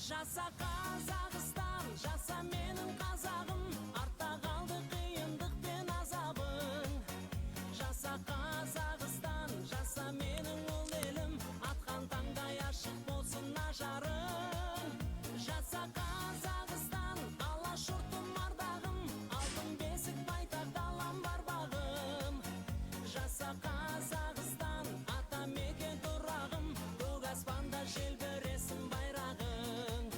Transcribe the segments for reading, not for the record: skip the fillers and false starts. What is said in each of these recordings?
Жаса, Қазақстан, жаса, менің қазағым, артта қалды қиындық пен азабың. Жаса, Қазақстан, жаса, менің ұлы елім, атқан таңдай ашық болсын ажарың. Жаса, Қазақстан, алаш жұртым, ардағым, алтын бесік, байтақ далам бар бағым. Жаса, Қазақстан, ата мекен тұрағым, көк аспанда желбіресін байрағың.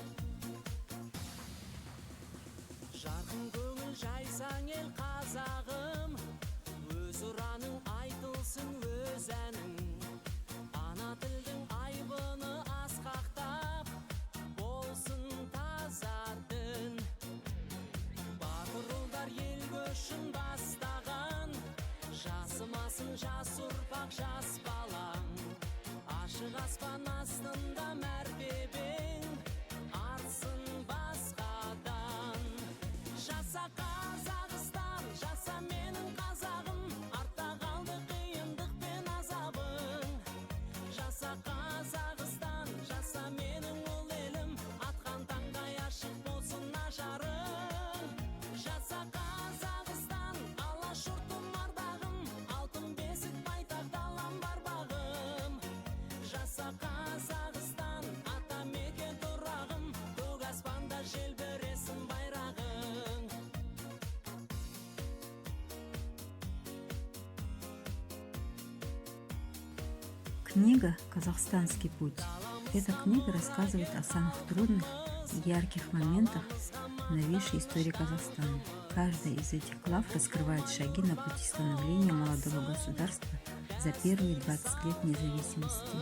Жарқын көңіл, жайсаң ел қазағым, өз ұраның айтылсын, өз әнің. Ана тілдің айбыны асқақтап, болсын таза дін. Батыр ұлдар ел көшін бастаған, жасымасын жас ұрпақ, жас балаң. Ашық аспан астында мәртебең артсын басқадан. Жаса, Қазақстан, жаса, менің қазағым, артта қалды қиындық пен азабың. Жаса, Қазақстан, жаса, менің ұлы елім, атқан таңдай ашық болсын ажарың. Жаса, Қазақстан, алаш жұртым, ардағым, алтын бесік, байтақ далам бар бағым. Жаса, Қазақстан, ата мекен тұрағым, көк аспанда желбіресін байрағың. Книга «Казахстанский путь». Эта книга рассказывает о самых трудных и ярких моментах новейшей истории Казахстана. Каждая из этих глав раскрывает шаги на пути становления молодого государства за первые 20 лет независимости.